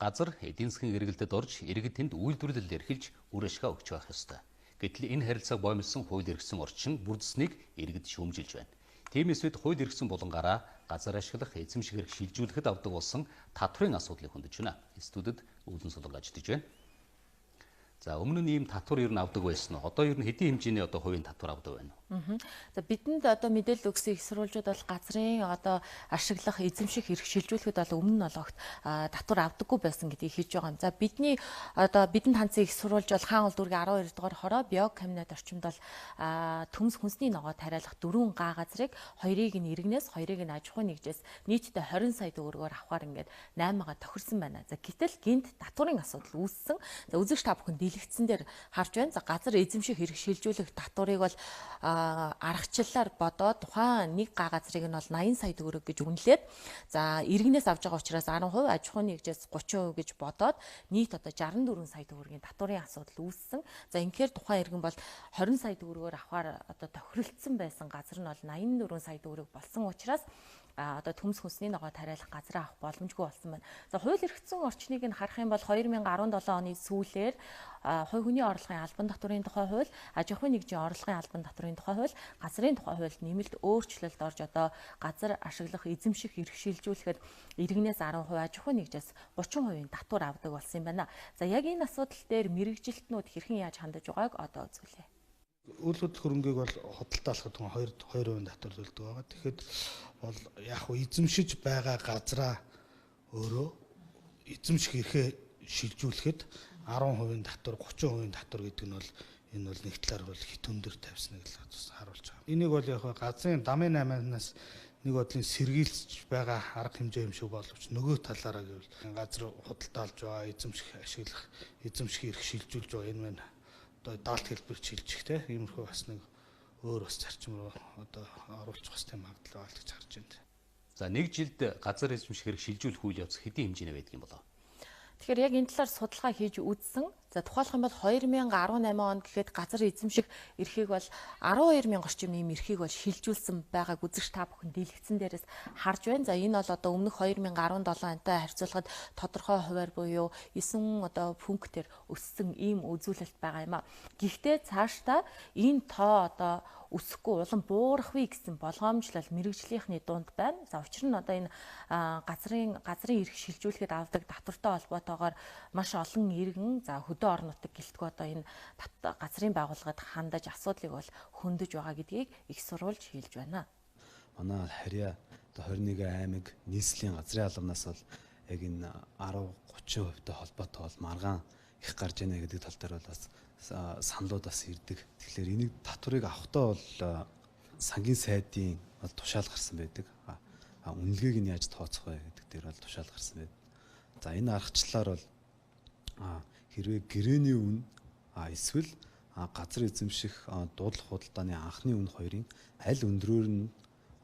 Газар эдийн засгийн эргэлтэд орж, иргэд тэнд үйлдвэрлэл эрхэлж, үр ашгаа өгч байх ёстой. Гэтэл энэ харилцааг боомлсон хууль эрхсэн орчин бүрдсэнийг иргэд шүүмжилж байна. Тиймээс бид хууль эрхсэн булангаараа газар ашиглах, эзэмших эрх шилжүүлэхэд авдаг болсон татврын асуудлыг хөндөж байна. Студид Өвлөн Суланг ажиллаж байна. За, өмнө нь ийм татвар ер нь авдаг байсан уу? Одоо ер нь хэдийн хэмжээний одоо хувийн татвар авдаг байна уу? За, бидэнд одоо мэдээлэл өгсөн их сурвалжууд бол газрын одоо ашиглах, эзэмших эрх шилжүүлэхэд бол өмнө нь олгогт татвар авдаггүй байсан гэдгийг хэлж байгаа юм. За, бидний одоо бидэнд хандсан их сурвалж бол Хаан уул дүүргийн 12 дугаар хороо био кабинет орчимд бол төмс хүнсний ногоо тариалах 4 га газрыг 2-ыг нь иргэнээс, 2-ыг нь аж ахуйн нэгжээс нийтдээ 20 сая төгрөгөөр авахар ингээд 8-ага тохирсон байна. За, гэтэл гинт татварын асуудал үүссэн. За, үзэгч та бүхэн дэлгэцэн дээр харж байна. За, газар эзэмших эрх шилжүүлэх татварыг бол аргачлалаар бодоод тухайн нэг га газрыг нь бол 80 сая төгрөг гэж үнэлээд, за, иргэнээс авж байгаа учраас 10%, аж ахуйн нэгжээс 30% гэж бодоод нийт одоо 64 сая төгрөгийн татварын асуудал үүссэн. За, ингэхээр тухайн иргэн бол 20 сая төгрөгөөр авахар одоо тохиролцсон байсан газар нь бол 84 сая төгрөг болсон учраас одоо төмс хүнсний ногоо тариалах газраа авах боломжгүй болсон байна. За, хууль эрхцэн орчныг нь харах юм бол 2017 оны сүүлээр хувь хүний орлогын албан татварын тухай хууль, аж ахуйн нэгжийн орлогын албан татварын тухай хууль, газрын тухай хуульд нэмэлт өөрчлөлт орж одоо газар ашиглах, эзэмших эрх шилжүүлэхэд иргэнээс 10%, аж ахуйн нэгжээс 30% татвар авдаг болсон юм байна. За, яг энэ асуудал дээр мэргэжилтнүүд хэрхэн яаж хандаж байгааг одоо үзүүлье. Үйл хөдлөх хөрөнгийг бол худалдаалахад 2% татвар төлдөг байгаа. Тэгэхэд бол яг хөө эзэмшиж байгаа газраа өөрөө эзэмших эрхээ шилжүүлэхэд 10% татвар, 30% татвар гэдэг нь бол энэ бол нэг талаар бол хит өндөр тавьсныг л харуулж байгаа. Энийг бол яг газрын дамын 8-наас нэг бодлын сэргийлж байгаа арга хэмжээ юм шиг боловч нөгөө талаараа гэвэл газар худалдаалж байгаа, эзэмших, ашиглах, эзэмших эрх шилжүүлж байгаа энэ маань одоо даалт хэлбэр шилжих те иймэрхүү бас нэг өөр бас зарчим руу одоо оруулах бас тийм магадлал байгаа л гэж харж байна. За, нэг жилд газар эзэмших эрх шилжүүлэх үйл явц хэдийн хэмжээний байдаг юм болоо? Тэгэхээр яг энэ талаар судалгаа хийж үзсэн. За, тухайлах юм бол 2018 онд гэхэд газар эзэмших эрхийг бол 12 мянга орчим ийм эрхийг бол шилжүүлсэн байгааг үзэгч та бүхэн дэлгэцэн дээрээс харж байна. За, энэ бол одоо өмнөх 2017 онтой харьцуулахад тодорхой хувиар буюу 9 одоо пунктээр өссөн ийм үзүүлэлт байгаа юм а. Гэхдээ цаашдаа энэ тоо одоо өсөхгүй улам буурах вэ гэсэн болгоомжлол мэрэгжлийнхний дунд байна. За, учир нь одоо энэ газрын эрх шилжүүлэхэд авдаг татвартай холбоотойгоор маш олон иргэн за хөдөө орон нутаг гэлтгүй одоо энэ газрын байгууллагад хандаж асуудлыг бол хөндөж байгаа гэдгийг их сурвалж хэлж байна. Манай харьяа одоо 21 аймаг нийслэлийн газрын албанаас бол яг энэ 10 30% тай холбоотой бол маргаан их гарч ийнэ гэдэг тал дээр бол бас саналууд бас ирдэг. Тэгэхээр энийг татварыг авахдаа бол сангийн сайдын бол тушаал гарсан байдаг. Үнэлгээг нь яаж тооцох вэ гэдэг дээр бол тушаал гарсан байдаг. За, энэ аргачлалаар бол хэрвээ гэрээний үн эсвэл газар эзэмших дуудлах худалдааны анхны үн хоёрын аль өндрөөр нь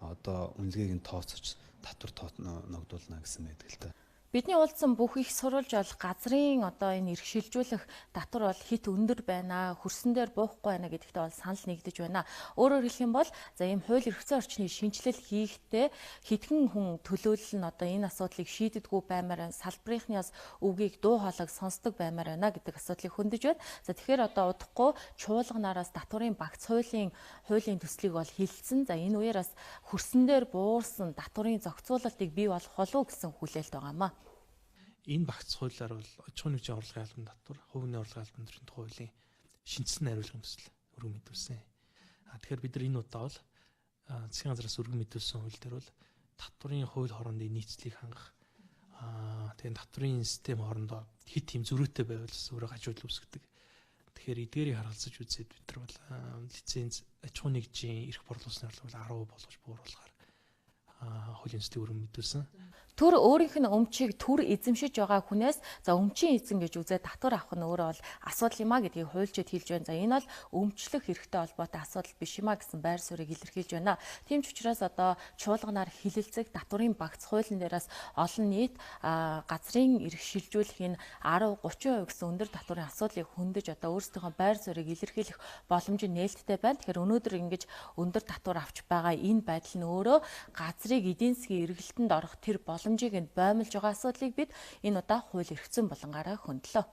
одоо үнэлгээг нь тооцож татвар ногдуулна гэсэн байдаг л та. Бидний уулзсан бүх их сурвалж бол газрын одоо энэ эрх шилжүүлэх татвар бол хит өндөр байна, хөрсөн дээр буухгүй байна гэдэгтээ бол санал нэгдэж байна. Өөрөөр хэлэх юм бол за ийм хууль эрх зүйн орчны шинжилэл хийхдээ хэдхэн хүн төлөөлөл нь одоо энэ асуудлыг шийддэггүй баймаар байна, салбарынхнаас үгийг дуу хоолойг сонсдог баймаар байна гэдэг асуудлыг хөндөж байна. За, тэгэхээр одоо удахгүй чуулганараас татварын багц хуулийн төслийг бол хилцсэн. За, энэ үеэр бас хөрсөн дээр буурсан татварын зохицуулалтыг бий болгох болов гэсэн хүлээлт байгаа юм а. Энэ багц хуулиар бол аж ахуйн нэгжийн орлогын албан татвар, хувийн орлогын албан татварын тухай хуулийн шинэчилсэн хариулгын төсөл өргөн мэдүүлсэн. Тэгэхээр бид нар энэ удаа бол засгийн газраас өргөн мэдүүлсэн хууль дээр бол татварын хууль хоорондын нийцлийг хангах, тэгээд татварын систем хоорондоо хит тийм зөрүүтэй байвал өөрөө гажуудал үүсгэдэг. Тэгэхээр эдгээрийг харгалзаж үзээд бид нар бол лиценз аж ахуйн нэгжийн эрх борлуулсны орлого 10% болгож бууруулахаар хуулийн төслийг өргөн мэдүүлсэн. Төр өөрийнх нь өмчийг төр эзэмшиж байгаа хүнээс за өмчийн эзэн гэж үзээд татвар авах нь өөрөө бол асуудал юм а гэдгийг хуульчид хэлж байна. За, энэ бол өмчлөх эрхтэй холбоотой асуудал биш юм а гэсэн байр суурийг илэрхийлж байна. Тийм ч учраас одоо чуулганаар хилэлцэх татварын багц хуулийн дээрээс олон нийт газрын эрх шилжүүлэх энэ 10 30% гэсэн өндөр татварын асуудлыг хөндөж одоо өөрсдийнхөө байр суурийг илэрхийлэх боломж нээлттэй байна. Тэгэхээр өнөөдөр ингэж өндөр татвар авч байгаа энэ байдал нь өөрөө газрыг эдийн засгийн эргэлтэнд орох тэр боломж боломжийг нь боомлж байгаа асуудлыг бид энэ удаа хууль эрх зүйн болонгаараа хөндлөө.